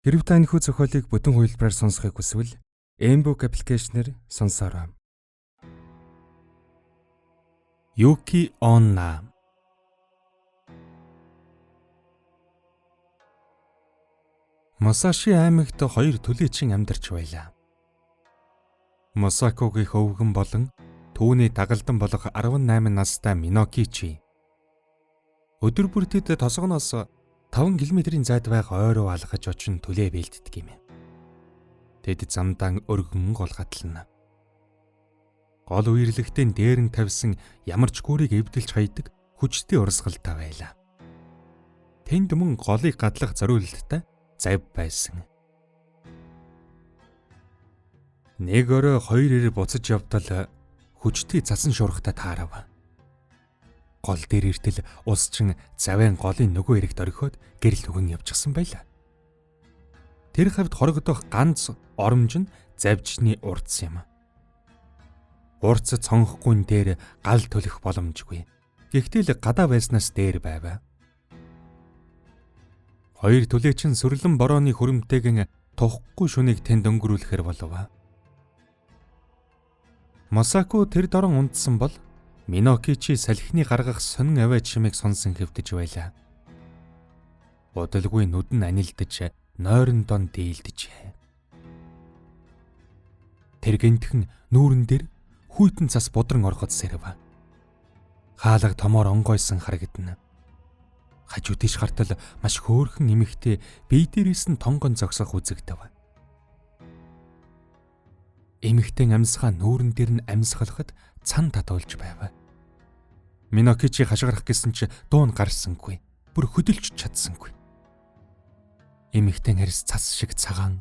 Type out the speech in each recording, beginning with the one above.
Хэрв та энэхүү зохиолыг бүтэн хувилбараар сонсохыг хүсвэл Mbook аппликейшнээр сонсоорой. Юки Онна. Мусаши аймагт хоёр түлээчин амьдарч байлаа. Мусакогийн хөвгөн болон түүний дагалдан болох 18 настай Минокичи. Өдөр бүр тэд тосгоноос 5 км-ийн зайд байх ой руу алхаж очин түлээ бэлддэг юм. Тэд замдаан өргөн гол гатлана. Гол үерлэгтээ дээр нь тавьсан ямар ч гүрийг эвдэлж хайдаг хүчтэй урсгалтай байлаа. Тэнд мөн голыг гадлах зориулттай зав байсан. Нэг орой хоёр эр буцаж явтал хүчтэй цасан шуургатай таарав. Гол дээр иртэл усчин завайн голын нөгөө эрэгт орхиод гэрэл нүгэн явчихсан байлаа. Тэр хавьд хорогдох ганц оромж нь завжны урдс юм. Урц цонхгүйн дээр гал төлөх боломжгүй. Гэхдээ л гадаа байснаас дээр байв. Хоёр түлээчин сүрлэн борооны хүрэмтэйгэн тухгүй шүнийг тэнд өнгөрүүлэхэр болов. Мосаку тэр дорон унтсан бол Минокичи салхины гаргах сонин авиа чимээг сонсон хэвтэж байлаа. Удалгүй нүд нь анилдаж, нойрон дон дийлдэжээ. Тэр гинтхэн нүүрэн дээр хүйтэн цас будран ороход сэрэв. Хаалга томоор онгойсон харагдана. Хажуу тийш гартал маш хөөрхөн эмэгтэй бие дээрээс нь тонгон зогсох үзэгдэв. Эмэгтэй амьсгаа нүүрэн дээр нь амьсгалахад цан татуулж байв. Минокичи хашгирах гэсэн чи дуун гарсангүй. Бүр хөдөлж чадсангүй. Эмэгтэй арьс цас шиг цагаан,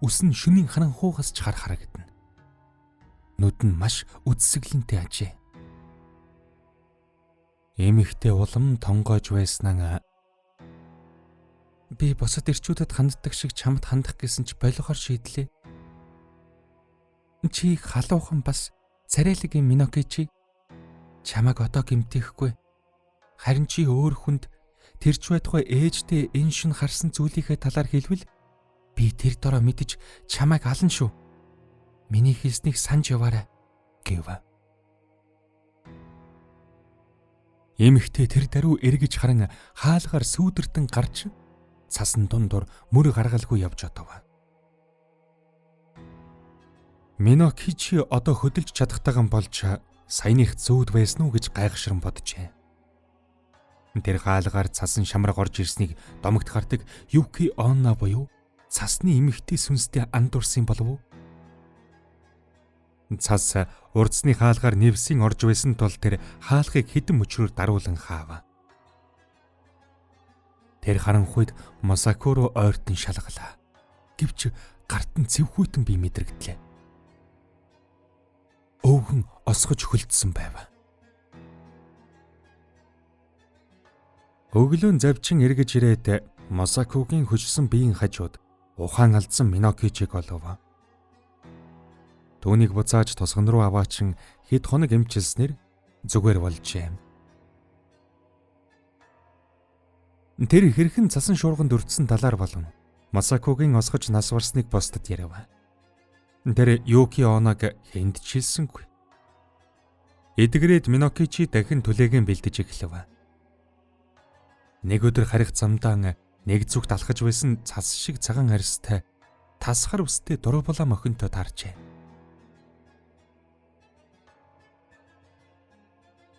үс нь шөнийн харанхуугаас ч хар харагдана. Нүд нь маш үдсэглэнтэй ажээ. Эмэгтэй улам тонгойж байснаа би бусад эрчүүдэд ханддаг шиг чамд хандах гэсэн ч болгохоор шийдлээ. Чи халуухан бас царайлаг юм Минокичи. Чамайг одоо гэмтээхгүй. Харин чи өөр хүнд тэр ч байтугай ээжтэй энэ шин харсан зүйлийнхээ талаар хэлбэл би тэр дороо мэдэж чамайг ална шүү. Миний хэлснийг санаж яваарай гэв. Эмэгтэй тэр даруй эргэж харан хаалгаар сүүдэртэн гарч цасан дундуур мөр гаргалгүй явж одов. Минокичи одоо хөдөлж чадахтайхан болж саяных зүүд байсан уу гэж гайхшран боджээ. Тэр хаалгаар цасан шамраг орж ирснийг домогт хардаг Юки Онна буюу цасны эмэгтэй сүнстэй андуурсан болов уу? Цас урдсны хаалгаар нэвсийн орж байсан тул тэр хаалгыг хэдэн мөчрөөр даруулан хаав. Тэр харанхуйд Мосаку руу ойртон шалгалаа. Гэвч гарт нь цэвхүйтэн бие мэдрэгдлээ. Өвгөн осгож хөлдсөн байв. Өглөөн завчин эргэж ирээд Мосакугийн хөжсөн биеийн хажууд ухаан алдсан Минокичиг олов. Түүнийг буцааж тосгон руу аваачин хэд хоног эмчилснээр зүгээр болжээ. Тэр хэрхэн цасан шуурганд өртсөн талаар болон Масакугийн осгож нас барсныг бусдад ярив. Тэр Юки Оног хэнд ч хэлсэнгүй. Эдгэрээд Минокичи дахин түлээгийн бэлдэж эхлэв. Нэг өдөр харих замдаан нэг зүгт алхаж байсан цас шиг цагаан арьстай тасхар үстэй дурбалаа мохинтой таарчээ.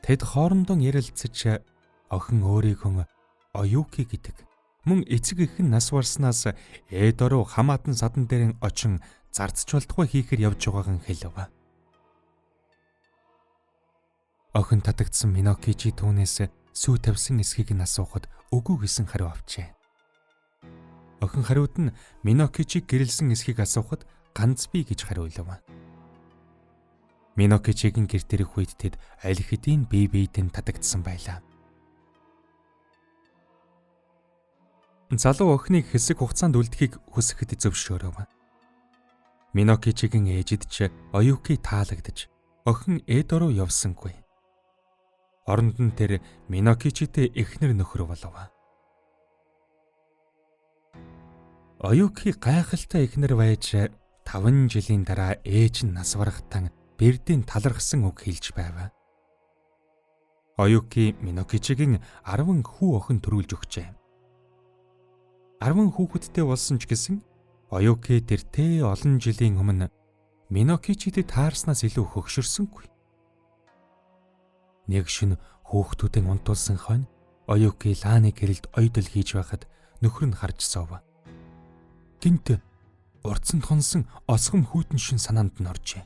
Тэд хоорондоо ярилцаж охин өөрийнхөө Оюки гэдэг мөн эцэг эх нь нас барснаас Эдо руу хамаатан садан дээрэн очин зарц болтугай хийхээр явж байгааг нь хэлв. Охин татагдсан Минокичи түүнээс сүү тавьсан эсхийг нь асуухад үгүй гэсэн хариу авчээ. Охин хариуд нь Минокичиг гэрэлсэн эсхийг асуухад ганц би гэж хариулв. Минокичигийн гэрт ирэх үед тэд аль хэдийн бие биедэн татагдсан байлаа. Залуу охиныг хэсэг хугацаанд үлдэхийг хүсэхэд зөвшөөрөв. Минокичигийн ээжид ч Оюки таалагдаж охин Эдо руу явсангүй. Оронд нь тэр Минокичитэй эхнэр нөхөр болов. Оюки гайхалтай эхнэр байж 5 жилийн дараа ээж нь нас барахтан Бердийн талархсан үг хэлж байв. Оюки Минокичигийн 10 хүү охин төрүүлж өгчээ. 10 хүүхэдтэй болсон ч гэсэн Оюки тэртээ олон жилийн өмнө Минокичид таарснаас илүү хөгшөрсөнгүй. Нэг шөнө хүүхдүүдэн унтуулсан хойно Оюки Лааны гэрэлд ойдол хийж байхад нөхөр нь харж суув. Гинт урдсан тонсон осгом хүйтэн шин санаанд нь оржээ.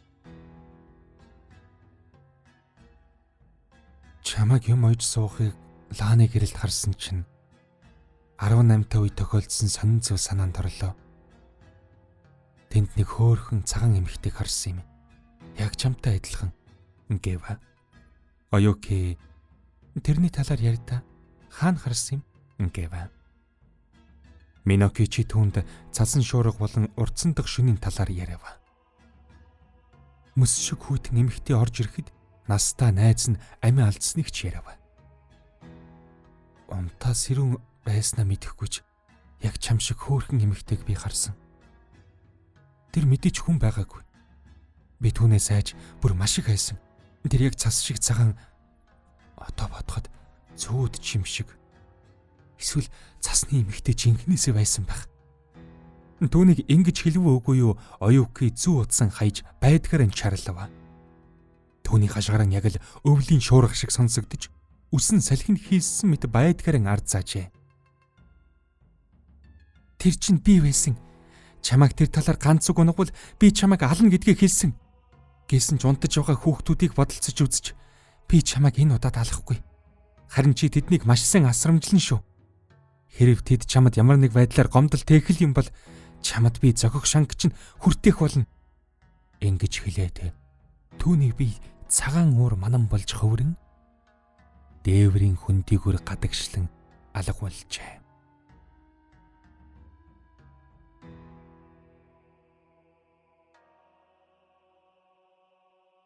Чамайг юм ойж суухыг Лааны гэрэлд харсан чинь 18 та үе тохиолдсон сонин зүйл санаанд орлоо. Тэнд нэг хөөрхөн цагаан эмэгтэйг харсан юм. Яг чамтай адилхан гэв. Оюки тэрний талаар ярьда хаана харсан юм гэв. Минокичи түүнд цасан шуурга болон урдсан дах шөнийн талаар яриав. Мөс шиг хүйтэн эмэгтэй орж ирэхэд настаа найз нь амиа алдсныг ч яриав. Унтаа сэрүүн байснаа мэдэхгүй ч яг чам шиг хөөрхөн эмэгтэйг би харсан. Тэр мэдээч хүн байгаагүй. Би түүнээс айж бүр маш их айсан. Тэр яг цас шиг цагаан, одоо бодоход цөөд чим шиг. Эсвэл цасны эмэгтэй жинхнээсээ байсан байх. Түүнийг ингэж хэлвэ үгүй юу? Оюуки зүү утсан хайж байдгаар нь чарлав. Түүний хашгиран яг л өвлийн шуурга шиг сонсогдож, үсэн салхинд хийссэн мэт байдгаар нь ард заажээ. Тэр чинь би байсан. Чамайг тэр талаар ганц үг унагвал би чамайг ална гэдгийг хэлсэн. Гэсэн ч унтаж байгаа хүүхдүүдийг бодолцож үзэж би чамайг энэ удаад алахгүй. Харин чи тэднийг маш сайн асрамжлан шүү. Хэрв тэд чамд ямар нэг байдлаар гомдол тэхэл юм бол чамд би зохих шанг чинь хүртэх болно. Ингэж хэлээд түүнийг би цагаан уур манан болж хөврөн дээврийн хөндийгүр гадагшлан алга болжээ.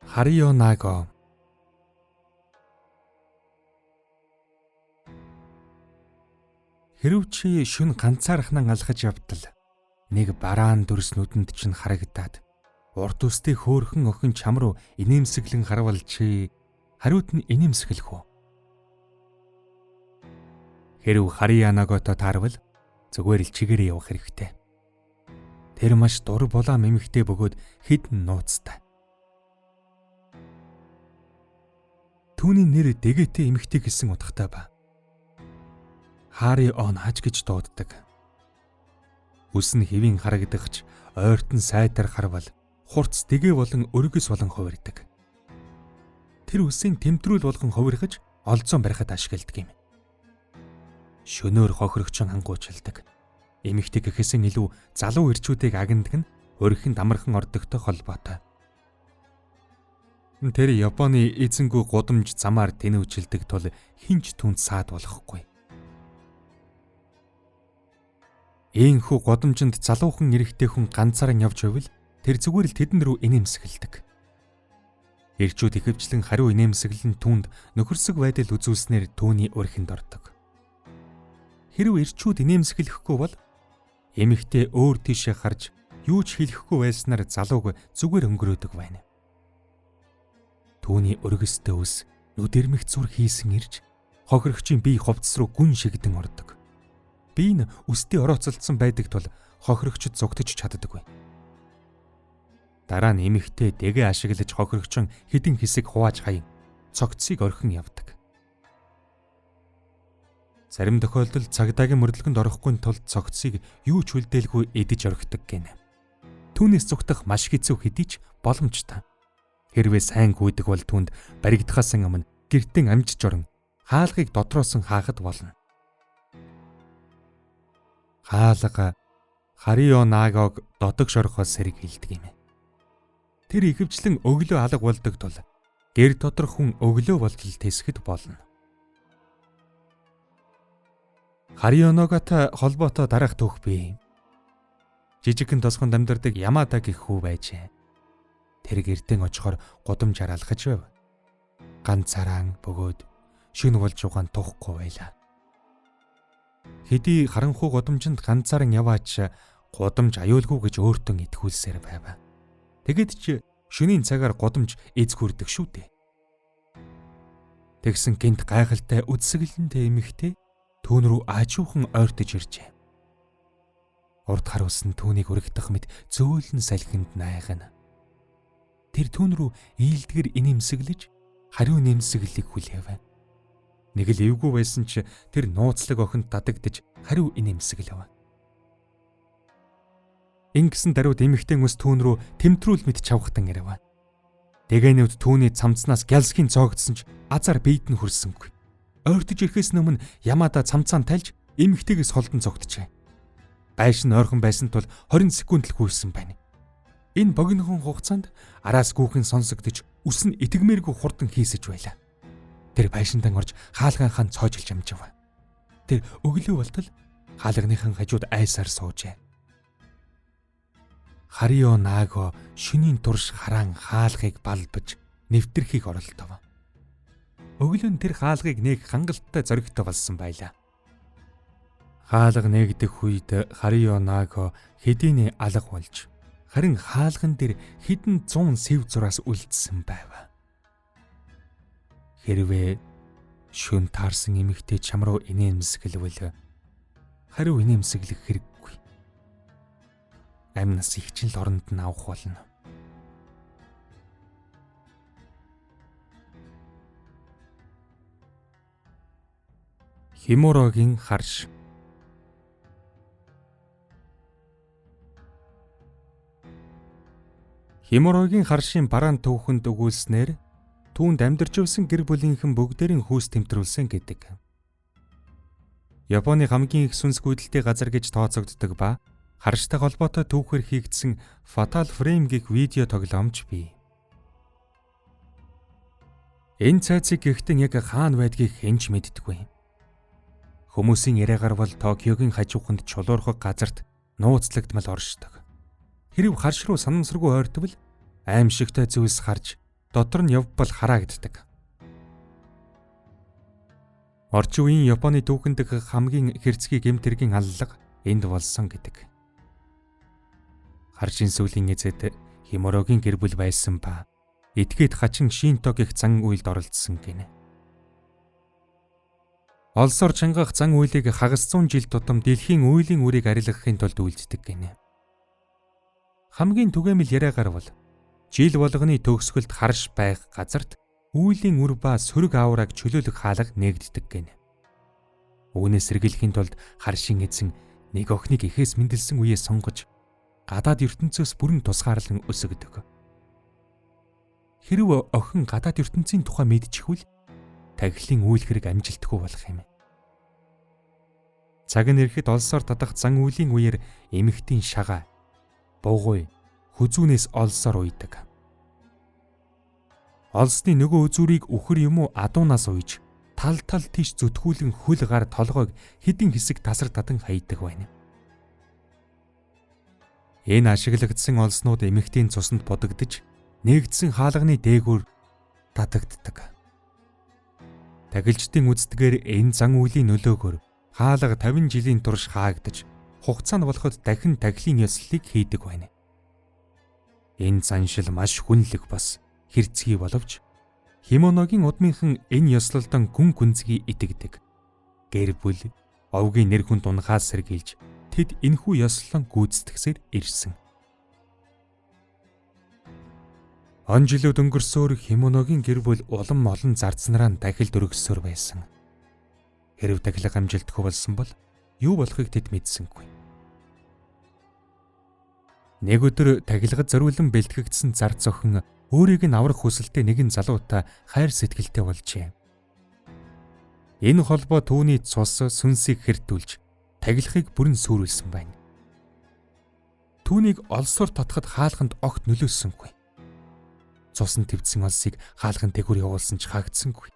Харио Наго. Хэрв чи шүн ганцаархнан алхаж явтал нэг бараан дүрс нүдэнд чинь харагдаад урд өстэй хөөрхөн охин чам руу инээмсэглэн харвал чи хариуд нь инээмсэглэх үү? Хэрв Харьянагото таарвал зүгээр л чигээрээ явах хэрэгтэй. Тэр маш дур булаам эмэгтэй бөгөөд хідэн нууцтай. Түүний нэр дэгээтэй эмэгтэй гэсэн утгатай ба. Хари он хаж гэж дууддаг. Үс нь хэвийн харагдахч ойртон сайтар харвал хурц дэгээ болон өргөс болон хувирдаг. Тэр үсийн тэмтрүүл болгон хувирхаж олзон барихад ашигладаг юм. Шөнөөр хохирогчон ангуучилдаг. Эмэгтэй гэхээсээ илүү залуу эрчүүдийг агнадаг нь өрхөнд амархан ордогтой холбоотой. Тэр Японы эзэнгүй гудамж замаар тэнүүчилдэг тул хинч түнд саад болохгүй. Ийхүү гудамжинд залуухан эрэгтэй хүн ганцаараа явж байвал тэр зүгээр л тэдэн рүү инээмсэгэлдэг. Эрчүүд ихэвчлэн хариу инээмсэглэн түүнд нөхөрсөг байдал үзүүлснээр түүний өрхөнд ордог. Хэрв эрчүүд инээмсэглэхгүй бол эмэгтэй өөр тийшээ харж юу ч хэлэхгүй байснаар залууг зүгээр өнгөрөөдөг байна. Түүний өргөстэй ус нүдэрмэх зүр хийсэн ирж хохирогчийн бие хувцас руу гүн шигдэн ордог. Бие нь үстэй орооцолдсон байдаг тул хохирогчд зугтаж чаддаггүй. Дараа нь эмэгтэй дэгээ ашиглаж хохирогчон хідэн хэсэг хувааж хаян цогцсыг орхин явдаг. Зарим тохиолдолд цагдаагийн мөрдлөгөнд орохгүй тулд цогцсыг юу ч үлдээлгүй идэж орхидог гэнэ. Түүнээс зугтах маш хэцүү хэдий ч боломжтой. Хэрвээ сайн гүйдэг бол түүнд баригдахаас өмнө гэртэн амжиж орон хаалгыг дотроос нь хаахад болно. Хаалга Харио Нагог дотогш орохоос сэрэг хилдэг юм. Тэр ихэвчлэн өглөө алга болдог тул гэр доторх хүн өглөө болтол тэсгэд болно. Харионоготой холбоотой дараах түүх бий. Жижигхэн тосгонд амьдардаг Ямада гэх хүү байжээ. Тэр гэртэн очихоор гудамжаар алхаж байв. Ганцаараа бөгөөд шөнө болж угаан тухгүй байлаа. Хэдий харанхуй гудамжинд ганцааран яваач Гудамж аюулгүй гэж өөртөө итгүүлсээр байв. Тэгэд ч шөнийн цагаар гудамж эзгүрдэг шүү дээ. Тэгсэн гинт гайхалтай үдсгэлэнтэй эмэгтэй түүн рүү аажуухан ойртож иржээ. Урд харуулсан түүнийг өргөдөх мэт зөөлөн салхинд найгана. Тэр түүн рүү ийЛдгэр инэмсэглэж хариу нэмсэглэлийг хүлээв. Нэг л эвгүй байсан ч тэр нууцлаг охинд дадагдаж хариу инэмсэглэв. Ингэсэн даруйд эмэгтэй үс түүн рүү тэмтрүүл мэт чавхтан ирэв. Дэгээнүүд түүний цамцнаас гялсхийн цоогдсон ч азар биед нь хүрсэнгүй. Ойртож ирэхээс өмнө Ямада цамцаа нь тальж эмэгтэйгээс холдон цогтжээ. Байш нь ойрхон байсан тул 20 секунд л гүйсэн байна. Энэ богинохон хугацаанд араас гүүхэн сонсогдож үс нь итгэмээргүй хурдан хийсэж байлаа. Тэр байшинтан орж хаалганхаа цоожилж амжив. Тэр өглөө болтол хаалганыхан хажууд айсаар суужээ. Харио Наго шөнийн турш хараан хаалгыг балбаж нэвтэрхийг оролдов. Өглөө нь тэр хаалгыг нэг хангалттай зоригтой болсон байлаа. Хаалга нээгдэх үед Харио Наго хэдийний алга болж харин хаалган дээр хэдэн зуун сэв зураас үлдсэн байв. Хэрвээ шөн таарсан эмэгтэй чам руу инээмсэглвэл хариу инээмсэглэх хэрэггүй. Амь нас их чинь л оронд нь авах болно. Химурогийн харш. Химурогийн харшийн бараан түүхэнд өгүүлснээр түүнд амьдарч явсан гэр бүлийнхэн бүгдээрийн хүйс тэмтрүүлсэн гэдэг. Японы хамгийн их сүнс гүйдэлтэй газар гэж тооцогддог ба харштай холбоотой түүхээр хийгдсэн Fatal Frame гэх видео тоглоомч бий. Энэ цайцыг гэхдээ яг хаана байдгийг хэн ч мэддэггүй. Хүмүүсийн яриагаар бол Токиогийн хажууханд чулуурхаг газарт нууцлагдмал оршдог. Хэрв харш руу санамсаргүй ойртвол аимшигтай зүйлс харж дотор нь явбал хараагддаг. Орчин үеийн Японы түүхэн дэх хамгийн хэрцгий гэмт хэргийн аллага энд болсон гэдэг. Харшийн сүүлийн эзэд Химурогийн гэр бүл байсан ба этгээд хачин Шинто гэх зан үйлд оролцсон гинэ. Олсоор чангах зан үйлийг хагас зуун жил тутам дэлхийн үйлийн үрийг арилгахын тулд үйлддэг гинэ. Хамгийн түгээмэл яриагаар бол жил болгоны төгсгөлд харш байх газарт үйлийн үр ба сөрөг аураг чөлөөлөх хаалга нээгддэг гинэ. Үүнээс сэргийлэхийн тулд харшийн эзэн нэг охиныг эхээс мэндэлсэн үеэ сонгож гадаад ертөнцөөс бүрэн тусгаарлан өсгөдөг. Хэрв охин гадаад ертөнцийн тухай мэдчихвэл тахилын үйл хэрэг амжилтгүй болох юм. Цаг нь ирэхэд олсоор татах зан үйлийн үеэр эмэгтийн шагаа, бугуй, хүзүүнээс олсоор уйдаг. Олсны нөгөө үзүүрийг үхэр юм уу адуунаас уйж, тал тал тийш зүтгүүлэн хөл гар толгойг хэдэн хэсэг тасар тадан хайдаг байна. Энэ ашиглагдсан олснууд эмэгтийн цуснд будагдаж, нээгдсэн хаалганы дээгүүр татагддаг. Тахилчдын үздгээр энэ зан үйлийн нөлөөгөөр хаалга 50 жилийн турш хаагдаж, хугацаа нь болоход дахин тахилын ёслолыг хийдэг байна. Энэ заншил маш хүнлэг бас хэрцгий боловч Химоногийн удмынхан энэ ёслолдон гүн гүнзгий итгэдэг. Гэр бүл овгийн нэр хүнд унахаас сэргийлж тэд энэхүү ёслолон гүйцэтгсээр ирсэн. Он жилүүд өнгөрсөөр Химоногийн гэр бүл улам олон зардснараа дахилд өргөссөөр байсан. Хэрв дахилга амжилтгүй болсон бол юу болохыг тэд мэдсэнгүй. Нэг өдөр тахилгад зориулан бэлтгэгдсэн зарц охин өөрийг нь аврах хүсэлтэй нэгэн залуутай хайр сэтгэлтэй болжээ. Энэ холбоо түүний цус сүнсийг хэртүүлж тахилгыг бүрэн сүрүүлсэн байна. Түүнийг олсоор татхад хаалханд огт нөлөөлсөнгүй. Цусан твдсэн олсыг хаалган дээгүүр явуулсан ч хаагдсангүй.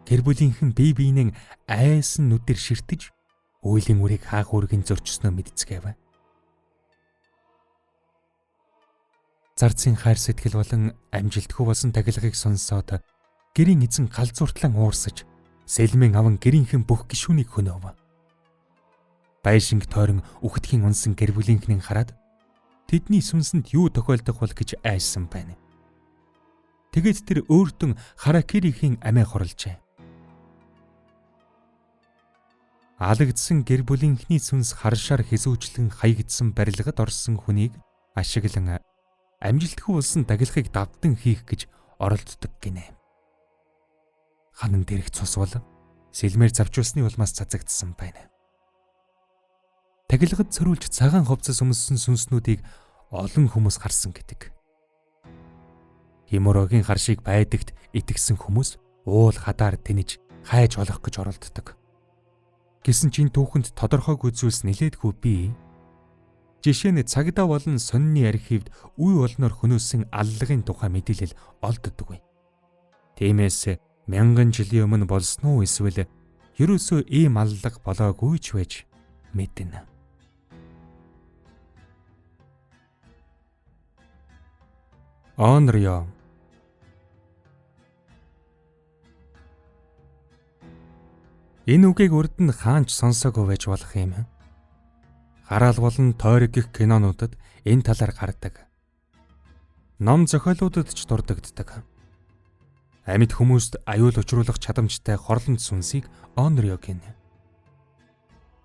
Гэр бүлийнхэн бие биенээ айсан нүдээр ширтэж үйлийн үрийг хаах үүргийг зөрчснөө мэдцгээв. Зарцын хайр сэтгэл болон амжилтгүй болсон тахилгыг сонсоод гэрийн эзэн галзууртлан уурсаж сэлмэн аван гэрийнхэн бүх гишүүнийг хөнөөв. Байшинг тойрон үхдэхийн унсан гэр бүлийнхнийг хараад тэдний сүнсэнд юу тохиолдох бол гэж айсан байна. Тэгээд тэр өөртөө харакирихийн амиа хорлжээ. Алагдсан гэр бүлийнхний сүнс харшаар хэзүүчлэн хаягдсан барилгад орсон хүнийг ашиглан амжилтгүй болсон тахилгыг давтан хийх гэж оролддог гинэ. Ханан дээрх цус бол сэлмээр завчулсны улмаас цацагдсан байна. Тахилгад цөрүүлж цагаан хувцас өмссөн сүнснүүдийг олон хүмүүс харсан гэдэг. Химурогийн харшийг байдагт итгэсэн хүмүүс уул хадаар тэнэж хайж олох гэж оролддог. Гэсэн чинь түүхэнд тодорхойгүй зүйлс нилээдгүй бий. Жишээ нь цагдаа болон сонины архивд үе болноор хөнөөсөн аллагын тухай мэдээлэл олддоггүй. Тиймээс мянган жилийн өмнө болсон уу эсвэл ерөөсөө ийм аллага болоогүй ч байж мэднэ. Онрё. Энэ үгийг урд нь хаанч сонсоогүй байж болох юм. Хараал болон тойрог гих кинонуудад энэ талаар гардаг. Ном зохиолуудад ч дурддагддаг. Амьд хүмүүст аюул учруулах чадамжтай хорлонт сүнсийг Онрё гэнэ.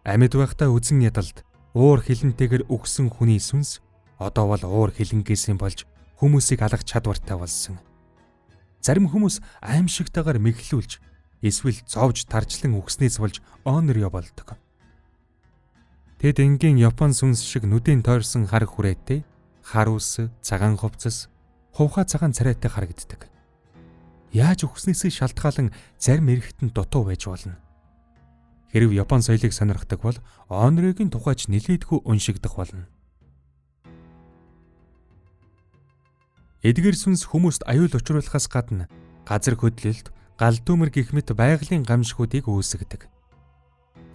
Амьд байхдаа үзэн ядалд уур хилэнтэйгээр үхсэн хүний сүнс одоо бол уур хилэнгээсээ болж хүмүүсийг алах чадвартай болсон. Зарим хүмүүс аимшигтайгаар мэхлүүлж эсвэл зовж тарчлан үхснээс болж Онрё болдог. Тэд энгийн Япон сүнс шиг нүдийн тойрсон хар хүрээтэй, хар үс, цагаан хувцас, хувхаа цагаан царайтай харагддаг. Яаж үхснээсээ шалтгаалan зарим эрэгтэн дутуу байж болно. Хэрв Япон соёлыг сонирхдаг бол Онрёгийн тухайч нилээдгүй уншигдах болно. Эдгээр сүнс хүмүүст аюул учруулахаас гадна газар хөдлөлт, гал төмөр гэх мэт байгалийн гамшгуудыг үүсгэдэг.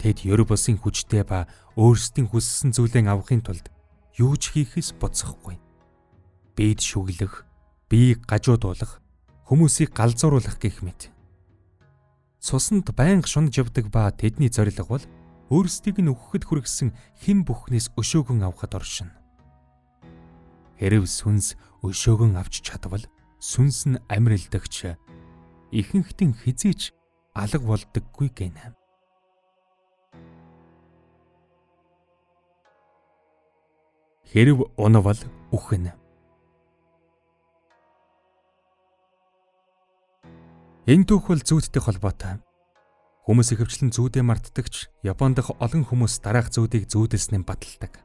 Тэд ер бусын хүчтэй ба өөрсдийн хүссэн зүйлээ авахын тулд юу ч хийхээс буцахгүй. Биед шүглэх, биеийг гажуудуулах, хүмүүсийг галзууруулах гэх мэт. Цуснд байнга шунаж явдаг ба тэдний зорилго бол өөрсдийг нь үхэхэд хүргэсэн хэн бүхнээс өшөөгөн авахд оршино. Хэрв сүнс өшөөгөн авч чадвал сүнс нь амрилдагч ихэнхдээ хизээч алга болдоггүй гэнэ. Хэрв унавал үхнэ. Энэ түүх бол зүүдтэй холбоотой. Хүмүүс ихэвчлэн зүүдээ мартдагч Японд дахь олон хүмүүс дараах зүүдийг зүүдэлснээр баталдаг.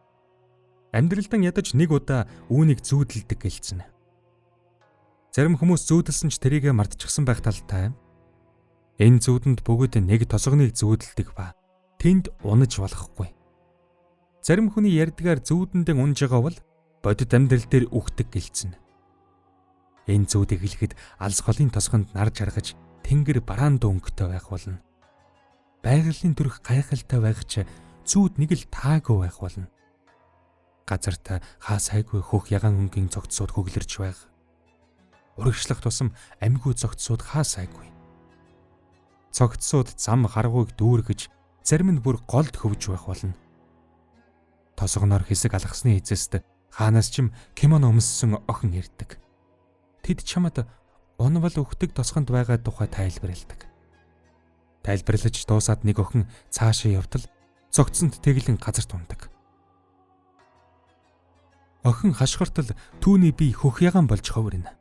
Амьдралдан ядаж нэг удаа үүнийг зүүдэлдэг гэлцэн. Зарим хүмүүс зүүдэлсэн ч тэрийгэ мартчихсан байх талтай. Энэ зүүдэнд бүгд нэг тосгоныг зүүдэлдэг ба тэнд унаж болохгүй. Зарим хүний ярьдгаар зүүдэндээ унж байгаа бол бодит амьдрал дээр үхдэг гэлцэн. Энэ зүүдийг хэлэхэд алс холын тосгонд нар жаргаж тэнгэр бараан өнгөтэй байх болно. Байгалийн төрх гайхалтай байх ч зүүд нэг л таагүй байх болно. Газарт хаа сайгүй хөх ягаан өнгийн цогцсууд хөглөрч байх. Урагшлах тусам амьгүй цогцсууд хаа сайгүй. Цогцсууд зам харгуйг дүүргэж зарим нь бүр голд хөвж байх болно. Тосгоноор хэсэг алгасны эзэст хаанаас ч юм кимоно өмссөн охин ирдэг. Тэд чамд унвал үхдэг тосгонд байгаа тухай тайлбарладаг. Тайлбарлаж дуусаад нэг охин цаашаа явтал цогцсонд тэглэн газарт ундаг. Охин хашгиртал түүний бие хөх ягаан болж ховрно.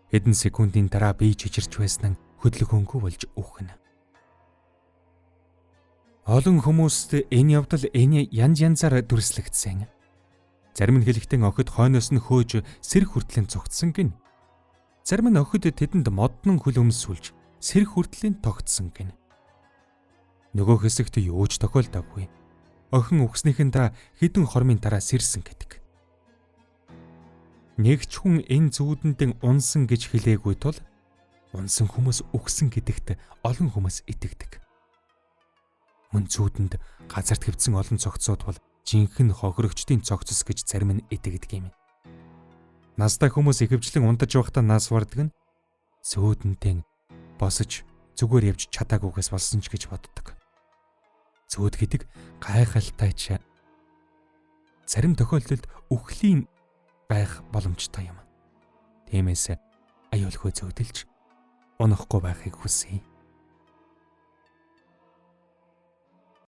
Хэдэн секундын дараа бие чичирч байсан нь хөдөлгөөнгүй болж үхнэ. Олон хүмүүст энэ явдал энэ янз янзаар дүрслэгдсэн. Зарим нь хэлэхдээ охид хойноос нь хөөж сэрх хүртлийн цогцсон гин. Зарим нь охид тэдэнд моднон хөл өмсүүлж сэрх хүртлийн тогтсон гин. Нөгөө хэсэгт юу ч тохиолдоогүй. Охин үхснийхэн дараа хэдэн хормын дараа сэрсэн гэдэг. Нэг ч хүн энэ зүүдэндэн унсан гэж хэлээгүй тул унсан хүмүүс үхсэн гэдэгт олон хүмүүс итгэдэг. Мөн зүүдэнд газарт хэвдсэн олон цогцсууд бол жинхэнэ хохирогчдын цогцос гэж зарим нь итгэдэг юм. Настай хүмүүс ихэвчлэн унтаж байхдаа нас бардаг нь зүүдэнтэй босож зүгээр явж чадаагүйгээс болсон ч гэж боддог. Зүүд гэдэг гайхалтай ч зарим тохиолдолд үхлийн байх боломжтой юм. Тиймээс аюулгүй зүүдэлж унахгүй байхыг хүсье.